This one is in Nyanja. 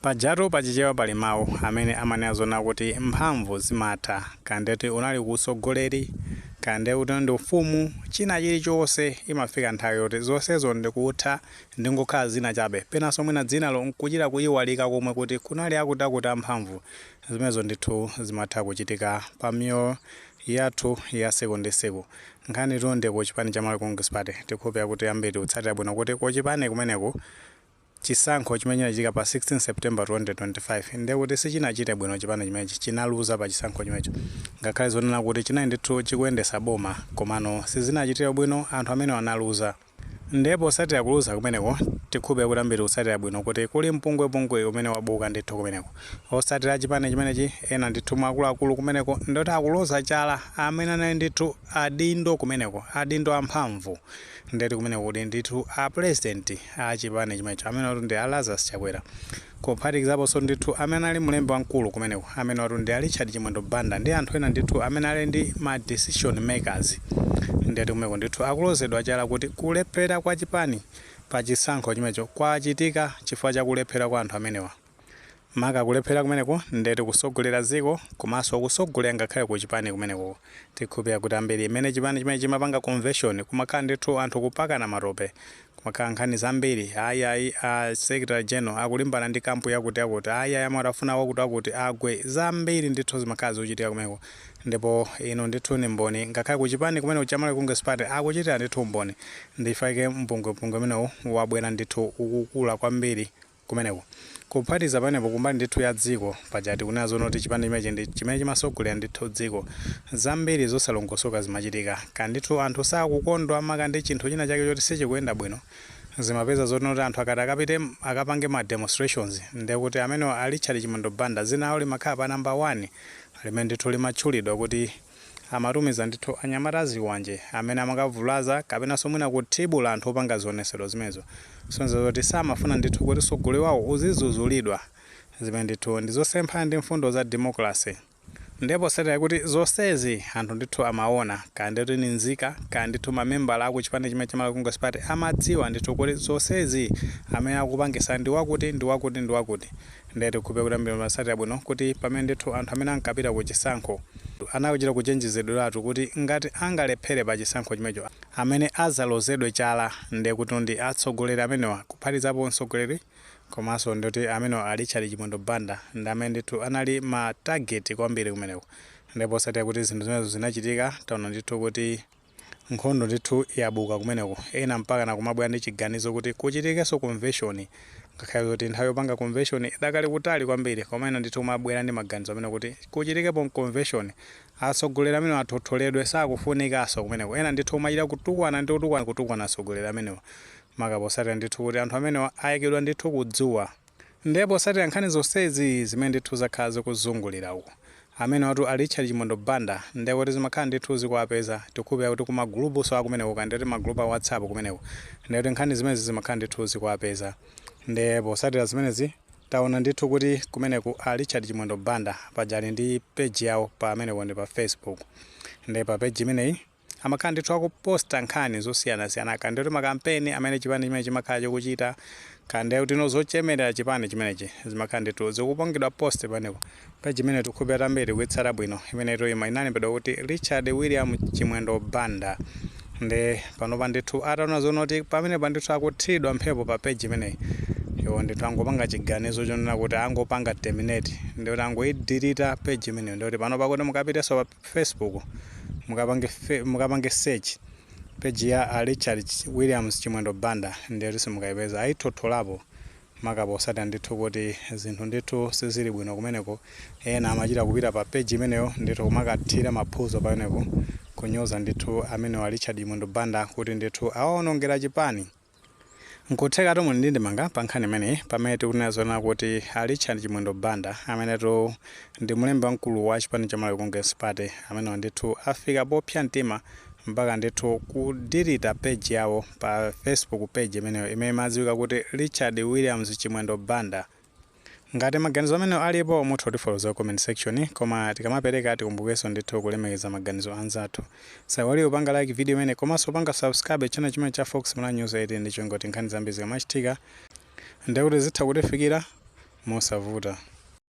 Pajatu pachichewa pali mawu amene amanena zona kuti mphamvu zimatha. Kandeti unali kusogoleri, kande kuti ndi ufumu, china chilichonse imafika nthawi yoti zonsezo ndikutha, ndingokhala zina chabe. Penanso mwina dzinalo nkuchita kuyiwalika komwe kuti kunali akuti akuti amphamvu. Zimenezo ndithu zimatha kuchitika pa miyoyo yathu ya siku ndi siku. Nkhani tu ndi ku chipani cha Malawi Congress Party. Tikhulupirira kuti ambiri tikutsatira bwino kuti ku chipani kumeneku chisankho chimene chinachitika pa 16 September 2025 ndiye kuti sichinachite bwino. Chipani chimenechi chinaluza pa chisankho chimenecho, ngakhale zonena kuti chinali ndithu chikuyendesa boma, komano sizinachitire bwino, anthu amene analuza. Ndipo posatira kuluza kumeneko, tikhulupirira kuti ambiri kutsatira bwino kuti kuli mpungwepungwe umene wabuka ndithu kumeneko. Osatira chipani chimenechi ena ndithu mwakuluakulu kumeneko ndoti akuloza chala amene anali ndithu adindo kumeneko, adindo amphamvu. Ndeti kumeneko kuti ndithu a president a chipani chimenecho amene watu ndi a Lazarus Chakwera, kuphatikizaponso ndithu amene ali mlembi wamkulu kumeneko amene watu ndi a Richard Chimwendo Banda, ndi anthu ena ndithu amene ali ndi ma decision makers. Ndeti kumeneko ndithu akulozedwa chala kuti kulephera kwa chipani pa chisankho chimenecho kwachitika chifukwa cha kulephera kwa anthu amenewa. Maka kulephera kumeneko ndeti kusogolera dziko komanso kusogolera ngakhale ku chipani kumeneko. Tikhulupirira kuti ambiri imene chipani chimene chimapanga convention, kumakhala ndithu anthu kupakana matope, kumakhala nkhani zambiri. Ayi ayi, a secretary general akulimbana ndi camp yakuti yakuti, ayi ayi, amati afuna wakuti wakuti agwe. Zambiri ndithu zimakhala zikuchitika kumeneko, ndipo ino ndithu ni mboni. Ngakhale ku chipani kumene cha Malawi Congress Party akuchitira ndithu mboni. Ndifake mpungwepungwe umenewu wabwera ndithu ukukula kwambiri kumeneko. Kuphatiza panepo, kumbali ndithu ya dziko, pajati kunena zono kuti chipani chimenechi ndi chimene chimasogolera ndithu dziko, zambiri zosalongosoka zimachitika. Ka ndithu anthu sakukondwa maka ndi chinthu china chake choti sichikuyenda bwino, zimapeza zoti anthu akati akapite akapange ma demonstrations, ndekuti amene a Richard Chimwendo Banda zina awo limakhala pa number 1 limene ndithu limatchulidwa kuti amatumiza ndithu anyamata aziwanje amene amakavulaza kapenanso mwina kuthibula anthu opanga zionesero zimenezo. Sonzo zoti samafuna ndithu kuti mtsogoleri wawo uzizuzulidwa, zimene ndithu ndizosemphana ndi mfundo za democracy. Ndipo satira kuti zonsezi anthu ndithu amaona, kaya ndithu ni nzika, kaya ndithu mamembala aku chipani chimene cha Malawi Congress Party, amadziwa ndithu kuti zonsezi amene akupangisa ndi wakuti, ndi wakuti, ndi wakuti. Ndiye tikhulupirira kuti ambiri masatira bwino kuti pamene ndithu anthu amene ankapita ku chisankho anachita kuchenjezedweratu kuti ngati angalephere pa chisankho chimenecho, amene azalozedwe chala ndiye kuti ndi atsogoleri amenewa, kuphatizapo mtsogoleri komanso ndikuti amenewa a Richard Chimwendo Banda ndi amene ndithu anali ma target kwambiri kumeneko. Ndipo satira kuti zinthu zimenezo zinachitika, taona ndithu kuti nkhondo ndithu yabuka kumeneko. Ena mpaka nakumabwera ndi chiganizo kuti kuchitikenso convention, ngakhale kuti nthawi yopanga convention idakali kutali kwambiri, koma ena ndithu kumabwera ndi maganizo amene kuti kuchitikepo convention, atsogoleri amene athotholedwe, sakufunikanso kumeneko. Ena ndithu kumachita kutukwana ndi kutukwana, kutukwana atsogoleri amenewa, maka posatira ndithu kuti anthu amenewa ayikidwa ndithu kudzuwa. Ndipo posatira nkhani zonsezi zimene ndithu zakhala zikuzungulira uku, amene watu a Richard Chimwendo Banda ndiye kuti zimakhala ndithu zikuwapeza. Tikhulupirira kuti kuma group so akumeneko, kandeti ma group a WhatsApp kumeneko, ndiye kuti nkhani zimenezi zimakhala ndithu zikuwapeza. Ndiye posatira zimenezi, taona ndithu kuti kumeneku a Richard Chimwendo Banda pajali ndi page yawo pamenepo ndi pa Facebook. Ndiye pa page imeneyi amakhala ndithu akuposta nkhani zosiyanasiyana, kandi kuti makampeni amene chipani chimene chimakhala chikuchita, kandi kuti no zochemerera chipani chimenechi, zimakhala ndithu zikupangidwa post panepo. Page imene tikhulupirira ambiri kuitsata bwino imene ima inalembedwa kuti Richard William Chimwendo Banda. Ndi panopa ndithu ataona zonoti pamenepa ndithu akuthiridwa mphepo pa page imeneyi, iwo ndithu angopanga chiganizo chonena kuti angopanga terminate, ndikuti angoyidelete page imeneyo. Ndikuti panopa kuti mukapitenso pa Facebook mukapange search page ya a Richard Williams Chimwendo Banda, ndiye simukayipeza, ayithotholapo. Maka posatira ndithu kuti zinthu ndithu sizili bwino kumeneko, ena amachita kupita pa page imeneyo ndithu kumakathira maphuzo pamenepo, kunyoza ndithu amene wa Richard Chimwendo Banda kuti ndithu awaonongera chipani. Nkutheka muli ndi ndemanga pa nkhani imeneyi, pamene tikunena zona kuti a Richard Chimwendo Banda amenetu ndi mlembi wamkulu wa chipani cha Malawi Congress Party, amenewa ndithu afika popsa mtima mpaka ndithu kudelete page yawo pa Facebook, page imeneyo imene imadziwika kuti Richard Williams Chimwendo Banda. Ngati maganizo amene alipo, mutha kutifotokozera comment section, koma tikamapereka tikumbukenso ndithu kulemekeza maganizo anzathu. Saiwaliwe kupanga like video imene komanso kupanga subscribe channel chimene cha Fox Mala News 8, ndi chongoti nkhani zambiri zikamachitika ndekuti zitha kutifikira. Mosavuta.